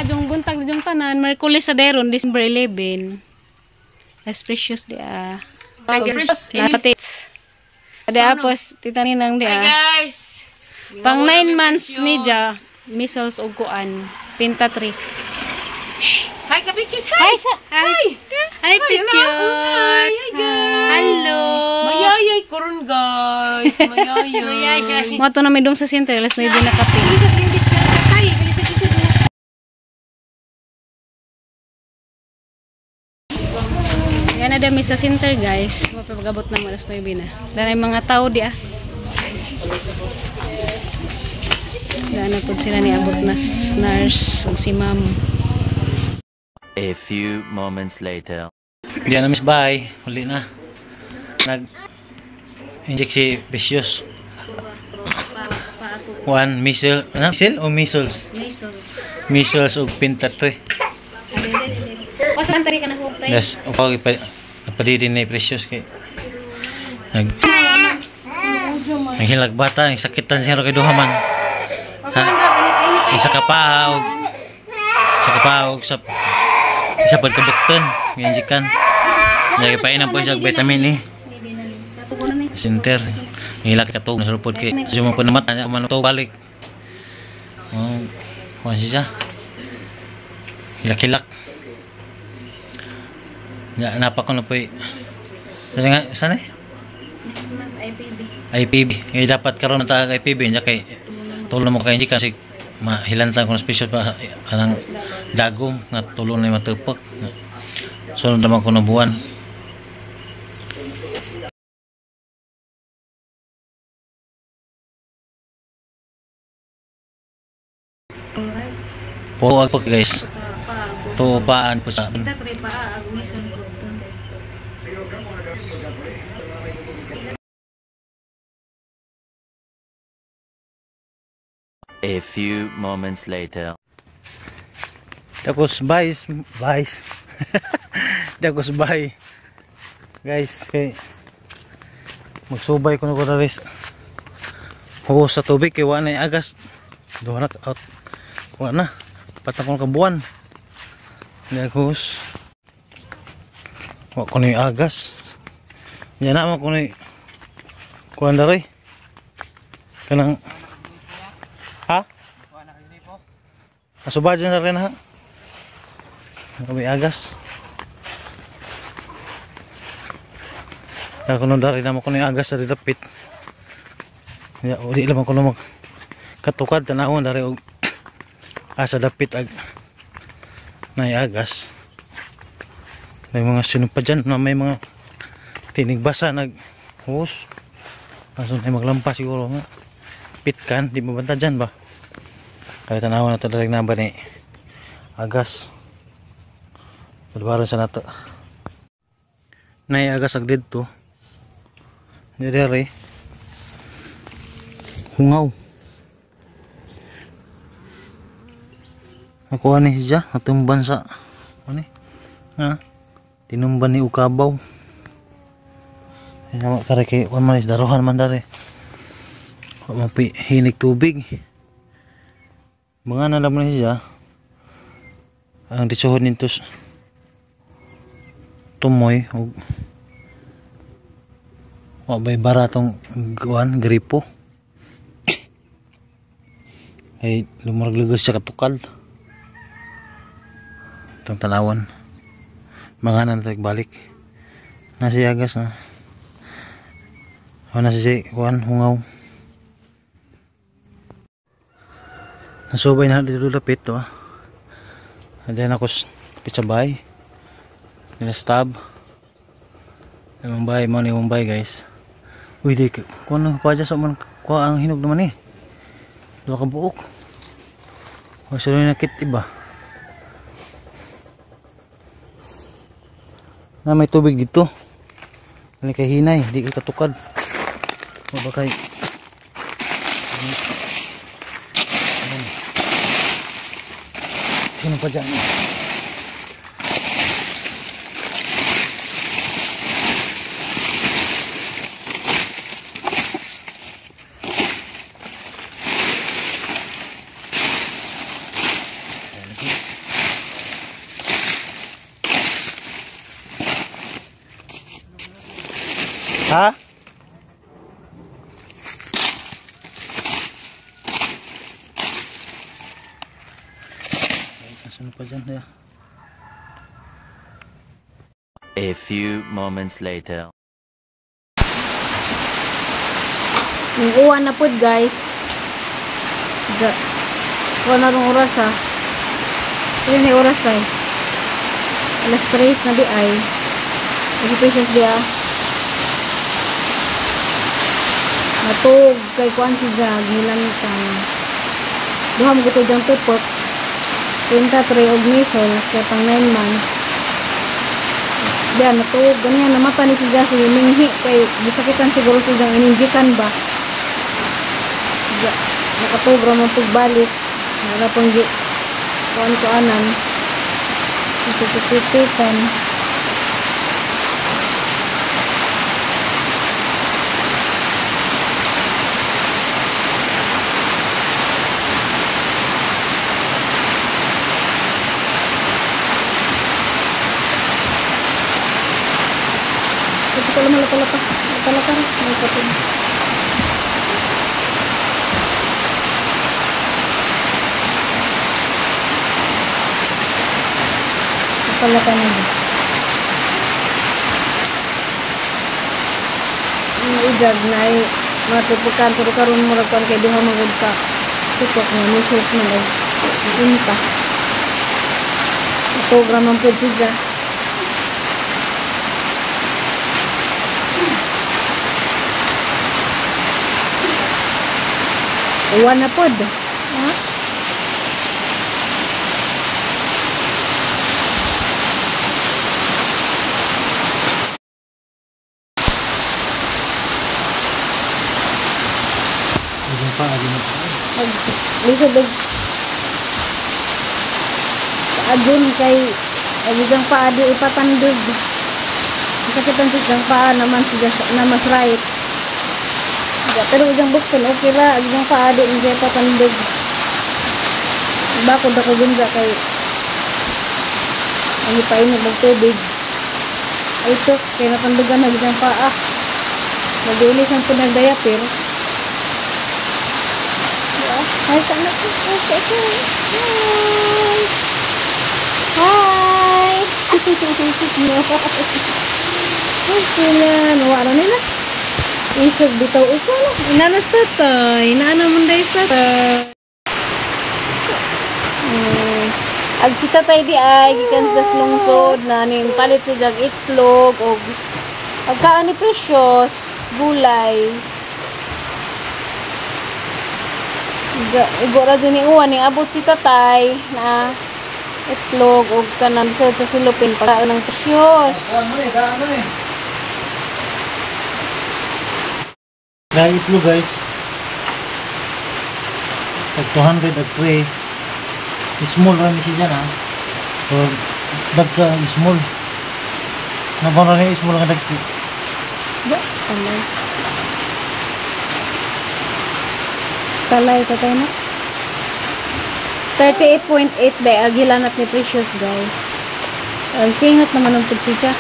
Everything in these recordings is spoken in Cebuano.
Adjong buntag diyong tanan, Merkulis sa deron, December 11. Less precious di ah. Precious. Napatits. Di apos, tita Ninang di Hi ah. guys! Pang 9 months ni ja, measles og kuan, Pinta 3. Hi ka-precious! Hi Hi! sa Hi! Hi, Hi, cute. Hi guys! Hello. Mayayay ko ron guys! Mayayay! Mayayay. Mato na may dong sa center, alas 9 na kape. Yan na dami sa center guys. Mapapagabot na alas 9 na. Dahil mga tao di ah. Dahil na po sila ni abot na nurse ug si ma'am. A few moments later. Diyan na miss bye. Huli na. Nag-inject si Precious. One missile. Ano? Missile o measles? Measles. Measles o Pinta 3. Pasan tari ka na hukay. Yes, okay pa nagpadidi ni Precious kay naghilag bata, sakitan siya kay duha man. Sa isa ka pa og isa ka pa og sa isa pud kabukton, giinjikan. Nagipainom po siya og vitamin E. Center. Ngilak katog na sulpod kay suma po namat anya man to balik. Oh, kuan siya. Hilak-hilak. Ya, napa ko na po eh. Sana nga, sana eh? Next month IPB. IPB. Eh, dapat karon na ta IPB. Nya kay tulong mo kay hindi kasi mahilantan ko na special pa anang dagom nga tulong na matupok. Sunod naman ko na buwan. Po po guys. Tupaan po sa Pinta 3 pa ag measles. A few moments later. Tapos bye, bye. Tapos bye. Guys, kay magsubay ko na ko dalis. Huwas sa tubig kay wa na agas. Duha na out. Wa na. Patang ko ka buwan. Naghuwas. Wa ko na agas. Nya na mo ko na kuan diri. Kanang ha? Asuba dyan na rin ha. Kami agas. Kaya kuno dari naman kuno agas sa dapit. Ya, uli lang kuno mag katukad tanawon dari og asa dapit ag nay agas. May mga sino pa dyan na may mga tinig basa nag hus. Aso ay maglampas siguro nga. Pitkan, di mabanta dyan ba? Kaya tanawan na ito na ba ni agas. Palbaran sa nato. Nay agas ag didto. Diri. Hungaw. Nakuha ni siya, natumban sa ano? Ha? Tinumban ni ukabaw. Ay kare kay kuan man daruhan man dare. Wa man hinig tubig. Mga nalam na siya. Ang tisuhod nito tumoy og wa bay baratong kuan gripo. Ay lumurag-lugos siya katukal. Itong tanawan. Mga nan balik. Nasi agas na. O nasi kuan hungaw. Nasubay na dito lapit to ah. And then ako sa bahay. Nina-stab. Imong bahay, mo ni imong bahay guys. Uy di kuan lang pa sa man kuha ang hinog naman eh. Duha ka buok. O sila nakit iba. Na may tubig dito. Ani kay hinay, di kay katukad. O ba kay Sino pa dyan? Ha? Sino pa dyan? Yeah. A few moments later. Yung uwan na pod guys. Uwan na rong oras ha. Ilan na oras tayo? 3:00 na di ay. Kasi Precious di ah. Natug kay kuan si Jag nilantang. Duha mo gito diyang tupok. 23 og measles kay pang 9 months. Diyan natug ganyan namata ni si Jag sige minghi kay gisakitan siguro si Jang ininjikan ba. Ja, nakatug ra man pagbalik. Wala pang gi kuan-kuanan. Ipipititan. Ito pala malapalapa. Malapalapa rin. May kapin. Palapa na yun. Ijag na ay matupukan. Pero karon murag kuan kay duha magud ka. Tupok nga measles man og inta. Ito man pud siya. Uwan na pod. Ha? Lisod og adun kay agigang paa di ipatandog. Sakitan siya paa naman siya na mas right. Pero ijang bukton okay ra agigang paa di siya ipatandog. Bakod ako gunza kay ang ipainom og tubig. Ay tok kay natandugan na ijang paa. Nagdiulis ang pinagdayapir. Hi sa anak ko. Hi. Hi. Hi. Sila. Nawala nila. Isog bitaw ikaw na. Inanas tatay. Inaano mo dahil tatay. Ag si tatay di ay gikan sa lungsod na ning palit si jag itlog og pagkaan ni Precious gulay. Igo ra ni uwan ning abot si tatay na itlog og kanang bisod sa silupin pagkaon ng Precious. Dahil itlog guys. Tag 200 ag tray. Small ra ni siya na. So dagka small. Nabon ra ni small nga dagko. Ba, talay. Talay tatay na. 38.8 ba agilanat ni Precious guys. Ang singat naman ang pudsiya.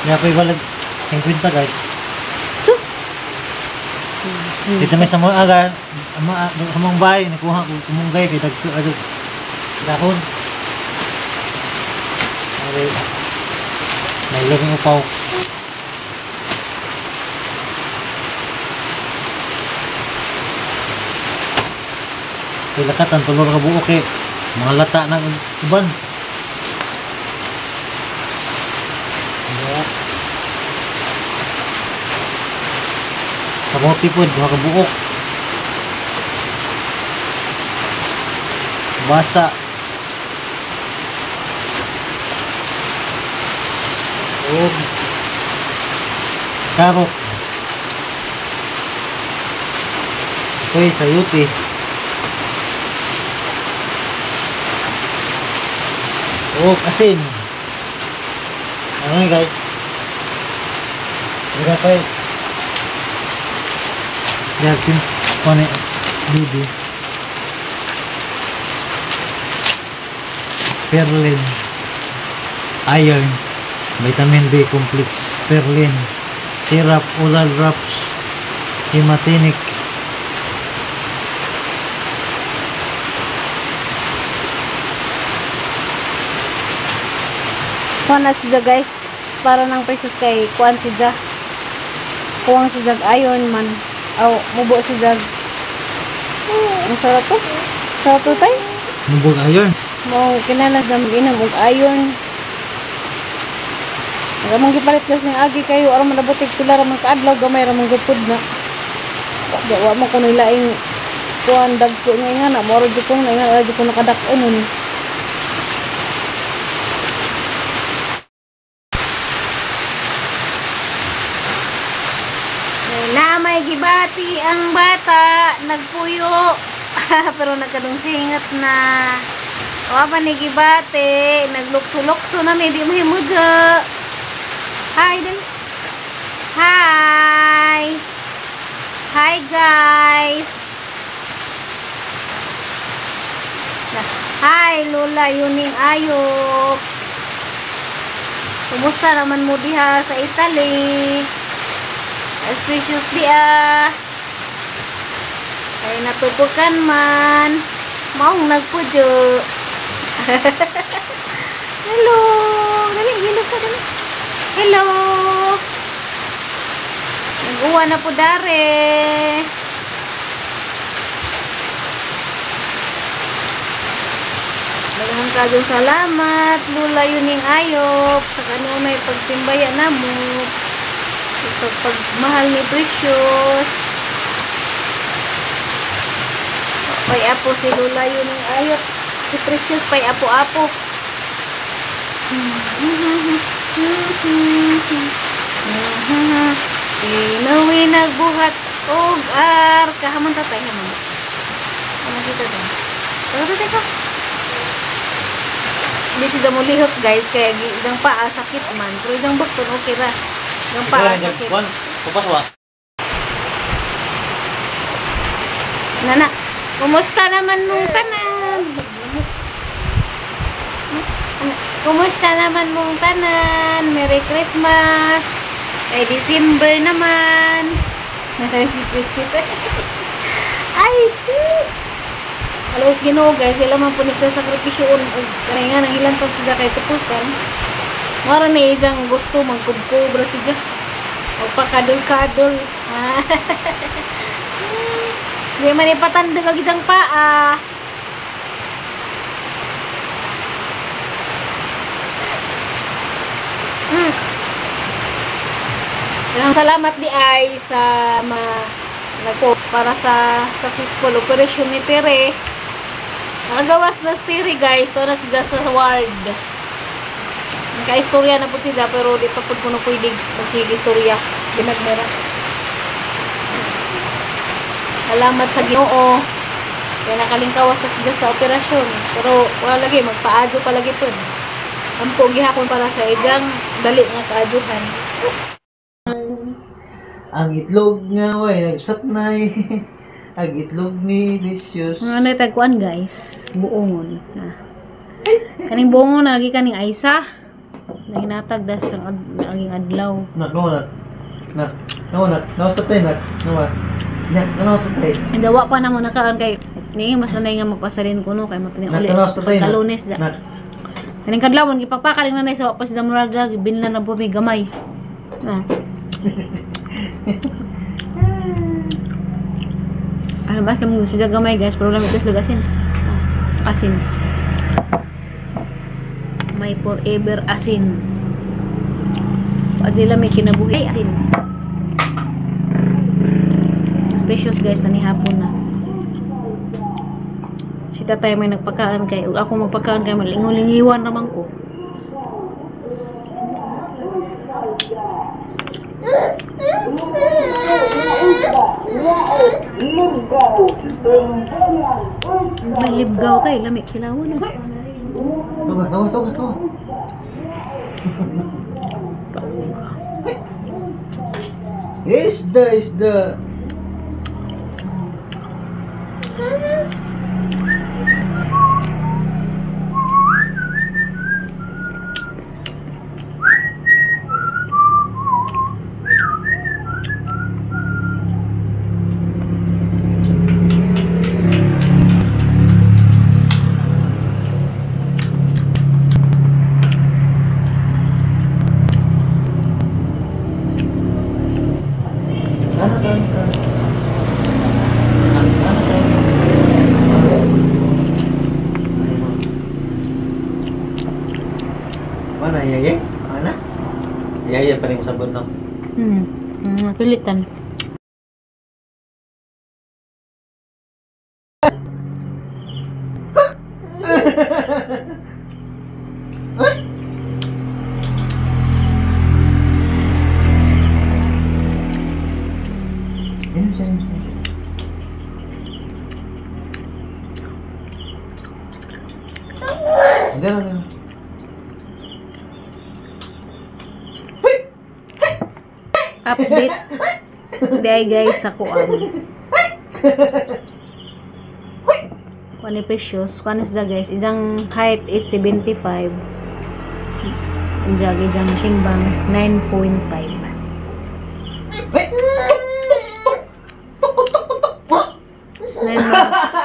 Kaya ko ibalag 50 guys. So. Dito may sa mga aga, among bahay nakuha ko kumunggay kay dagko adto. Dahon. Are. May laging upaw. Kay lakatan tulor ka buok kay mga lata na uban. Kamote po, duha ka buok. Basa. Og karot. Okay, sayuti. Oh, asin. Ano yun, guys? Hindi pa eh. Yakin, kone, bibi. Perlin. Iron. Vitamin B complex. Perlin. Syrup, oral drops. Hematinic. Kuan na siya guys, para ng Precious kay kuan siya. Kuwang siya iron man. Aw, mubo siya. Ang sarap to. Sarap to tay. Mubog iron. Mo kinahanglan sa mag-inom og iron. Ang among gipalit kasi ng agi kayo aron manabot pila ra man kaadlaw gamay ra man gud na. Di wa mo kuno laing kuan dagko nga nga na moro jud ko na nga jud ko nakadak-on nun. Na may gibati ang bata, nagpuyo. Pero nagkadungsingat na. Wa pa ni gibati, naglukso-lukso na ni di mo himudyo. Hi, dali. Hi. Hi guys. Hi Lola Yuning Ayop. Kumusta naman mo diha sa Italy? As precious dia. Kay natupukan man. Maong nagpudyo. Hello. Dali, hello sa dali. Hello. Nag-uwa na po dare. Daghang kagong salamat, Lola Yuning Ayop, sa kanunay pagtimbaya namo. Sa pagmahal ni Precious. Pay apo si Lola Yuning Ayop. Si Precious pay apo-apo. Inuwi nagbuhat og arka. Hamon tatay, hamon. Hamon dito din. Tara tatay ka. Hindi siya mulihok guys, kaya idang paa sakit man. Pero idang bukton okay ra. Idang paa sakit. Nana, kumusta naman mong tanan? Kumusta naman mong tanan? Merry Christmas! Kay December naman! Ay, sis! Alos Ginoo guys, sila man po ni sa sakripisyon og kanay nga nang ilang pag sila kay tupukan. Mara na ijang gusto magkubkubra siya. Magpakadol-kadol. Di man ipatandog ang ijang paa. Salamat di ay sa nagpo para sa successful operation ni Tere. Nakagawas na si Tere guys, to na siya sa ward. Nagka-istorya na po siya pero di pa po kuno pwede magsige istorya. Ginagmera. Salamat sa Ginoo. Kaya nakalingkawas na siya sa operasyon. Pero wala lagi, magpaadyo pa lagi po. Ampo gihapon para sa ijang dali nga kaadyohan. Ang itlog nga way nagsapnay. Ang itlog ni Vicious. Mga ano tagkuan guys, buongon. Ah. Kaning buongon na lagi kaning Aisa. Nahinatag das ang aging adlaw. Nak, no nak. Nak, no nak. No sa tay nak. No nak. Nak, no sa tay. Dawa pa na mo nakaan kay ni mas anay nga magpasalin kuno kay mataning uli. Nak, no sa tay. Kalunes da. Nak. Kaning kadlawon gipakpakaling nanay sa pa sa muraga gibinlan na po may gamay. Ah. Ano ba sa mga sila gamay guys, pero lamig guys asin. Asin. May forever asin. Adila may kinabuhi asin. Mas precious guys ani hapon na. Si tatay may nagpakaan kay ug ako magpakaan kay malingulingiwan ra man ko. May libgaw tayo, lamig kilawon. Tuga, tuga, tuga, tuga. Isda, isda. Mana ya? Mana? Ya paling sabun no. Pilitan. Ini siya, ini siya. Hindi na, hindi. Update day guys sa kuan. Kuan ni Precious, kuan is guys, ijang height is 75. Ijang ijang timbang 9.5. 9 months.